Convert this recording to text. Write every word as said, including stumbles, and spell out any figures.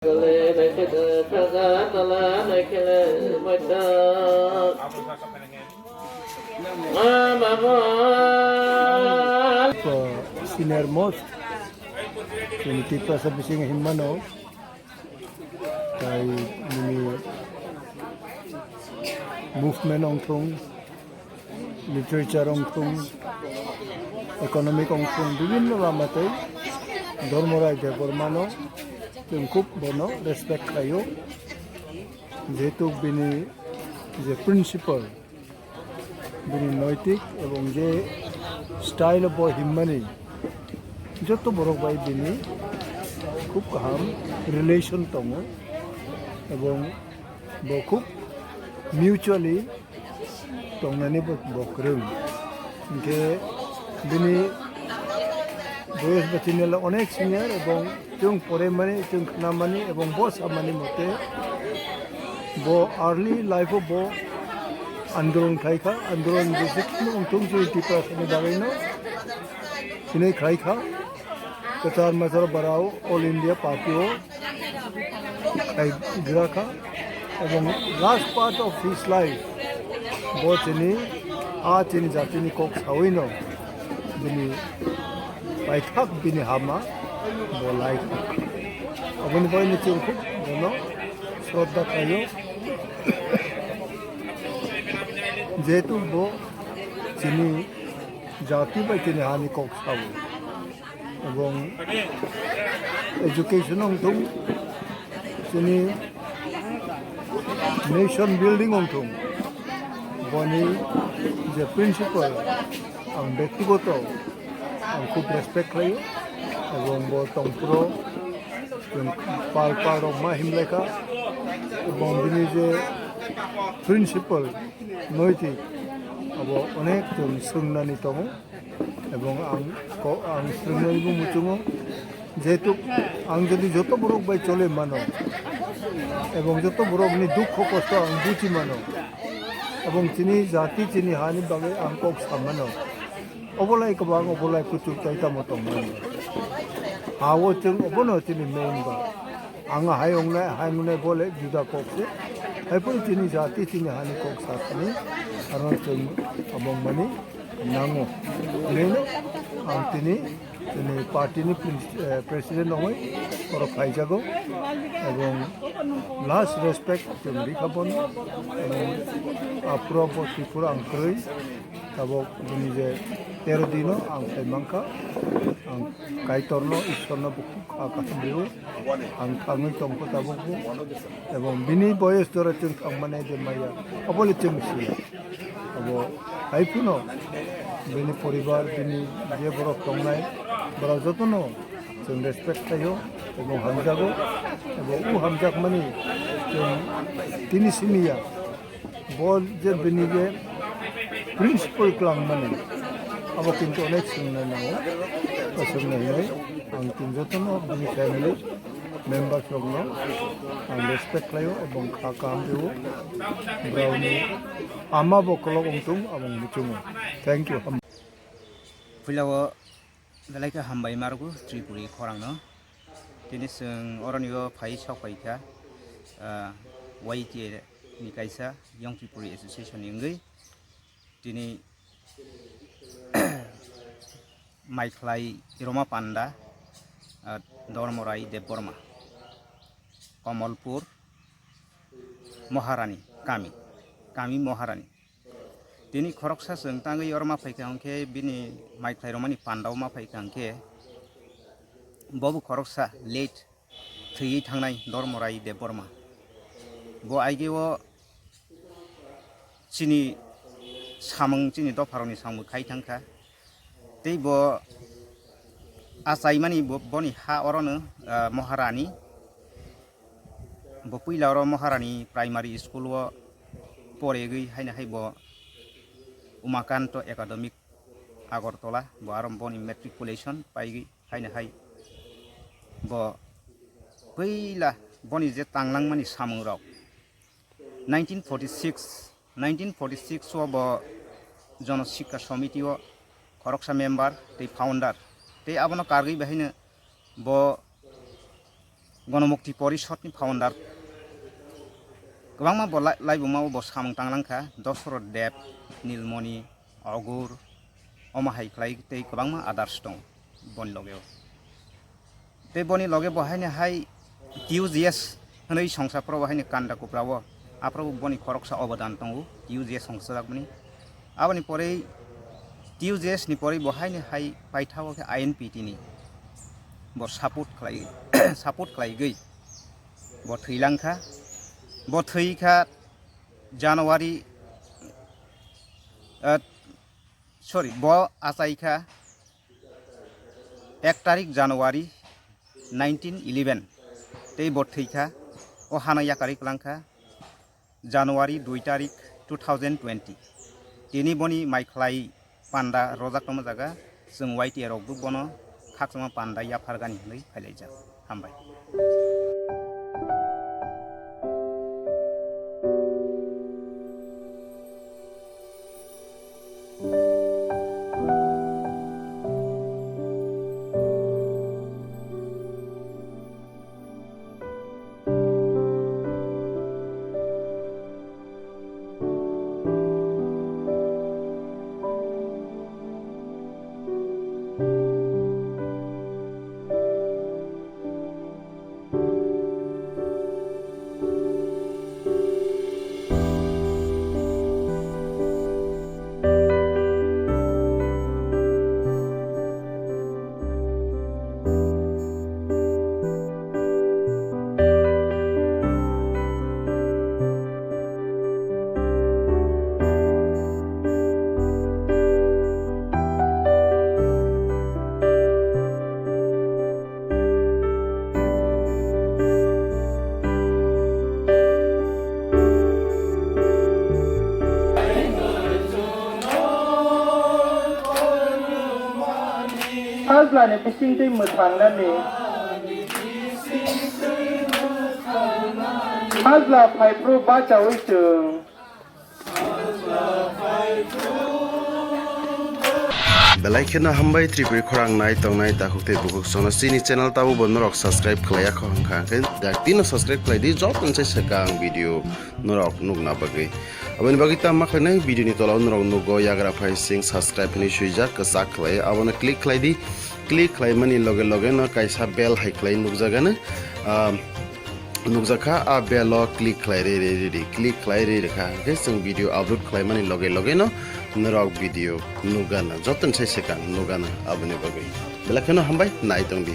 Senior most, chini Tiprasa bising himmano, tai nini movement ongthung, literature ongthung, economic ongthung, bibhinno lama tei Dharmarai Debbarmano chwng khub bono respect khlaio, jehetu bini je principle, bini noitik ebong je style bo himmani joto borok bai bini khub kaham relation tongo ebong bo khub mutually tongnani bo, bo kwrwng. Hinkhe bini boyos bo chini le onek senior ebong chwng poremani, chwng khnamani ebong bo samani mote bo early life o bo andolon khlaikha, andolon jesukheno wngthung chini Tiprasani bagwino hinwi khlaikha. Kwchar machar barao All India Party o khai gra kha, ebong last part of his life bo chini, a chini jatini kok sawino bini paithak bini hama bo lai kha. Aboni bagwino chwng khub bono shraddha khlaio, jehetu bo chini jati bai chini hani kok sao. Ebong education ongthung, chini nation building ongthung, boni je principle ang bektigoto ang khub respect khlaio, ebong bo tongphuru chwng pal pal rok ma himlaikha, ebong bini je principle noitik abo onek chwng swngnani tongo. Ebong ang ko-, ang swrwngwi bo muchungo, jehetu ang jodi joto borok bai chole mano, ebong joto borokni dukho kosto ang buji mano, ebong chini jati chini hani bagwi ang kok sa mano, obolai kwbang, obolai kuchuk tai tamo tongmani. Ha o chwng obono chini main ba. Ang hai ongnai, hai ongnai bole juda kok se. Hai phuru chini jati, chini hani kok sa thani, aro chwng abong mani nango. Hinwi ang tini, tini party ni prin-, eh, president ongwi oro phaijago. Ebong last respect chwng rikha bono. Ebong aphuru bo Tripura ang kwrwi. Tabok bini je tero dino ang phai mankha, ang Kaitorno, Ishwarno bukhuk kha kaham rio, ang thangwi tongkho tabokbo, ebong bini boyes jora chwng thangmani je maya, obole chwng si. Abo hai phano bini poribar, bini je borok tongnai, borok jotono chwng respect khlaio, ebong hamjago, ebong o hamjakmani chwng tini simi ya. Bo je bini je principle kwlangmani, abo kintu onek swngna nango. O swngna hinwi ang tin jotono bini family members rokno ang respect khlaio ebong kha kaham rio. Borokni ama bo kolok wngthung, abo ang muchungo. Thank you. Puila o belai khe hambai ma rwgo Tripuri khorangno. Tini chwng oroni o phai sok pai kha, ah, Y T A ni kaisa Young Tripuri Association ni wngwi. Tini Maikhlai Roma Panda, ah, Dormorai Debbarma, Komolpur, Moharani kami, kami Moharani. Tini khoroksa chwng tangwi oro ma phaikha hwnkhe bini Maikhlai Romani Pandao ma phaikha hwnkhe bobo khoroksa late thwiwi thangnai Dormorai Debbarma. Bo aigeo chini samung, chini dopharokni samung khai thangkha. Tei bo achaimani bo, boni ha orono, ah, Moharani. Bo puila oro Moharani Primary School o poregwi haino hai bo Umakanto Academic Agartala, bo aro boni matriculation paigwi haino hai bo puila boni je tanglangmani samungrok nineteen forty-six, nineteen forty-six o bo Jono Sikha Somiti o khoroksa member tei founder, tei abono kargwi bahaino bo Ganamukti Porishad ni founder. Kwbangma bo lai-, laibuma o bo samung tanglang kha, Dosrot Deb, Nilmoni, Ogur, omo hai khlai tei kwbangma others tong boni loge o. Tei boni loge bo haino hai T U G S hwnwi songsa pro bo haino Kanda Kupra o, aphuru boni khoroksa obodan tongo T U G S songsa jakmani. Aboni porei T U G S ni porei bo haino hai paithago khe I N P T ni bo support khlai, support khlaigwi bo thwilang kha. Bo thwi kha January, ah, sorry, bo achai kha ek tarik January nineteen eleven, tei bo thwi kha, o hano yakarwi kwlang kha January dui tarik two thousand twenty. Tini boni mai khlai panda rojak tongma jaga, chwng Y T A rok bo bono khakchangma panda yaphargani hwnwi phailaijak. Hambai. Sajlani bisingtwi mwthangnani. Sajla phaiphru bachaui chwng. Belai kheno hambai Tripuri khorang nai tongnai takhuk tei bukhuk sono chini channel tabukbo norok subscribe khlaiya kho hwnkha hwnkhe dak tino subscribe khlai di joto se swkang video norok nukna bagwi. Aboni bagwi tamo khlainai video ni tola o norok nugo yagra phai sing subscribe hinwi swijak kwchak khlai abono click khlai di. Click khlaimani loge loge no kaisa bell hai khlai nukjagano, ah, nukjakha, a bell o click khlai ri ri ri ri, click khlai ri rikha hwnkhe chwng video upload khlaimani loge loge no norok video nukgana, joto ni sai swkang nukgana aboni bagwi. Belai kheno hambai nai tongdi.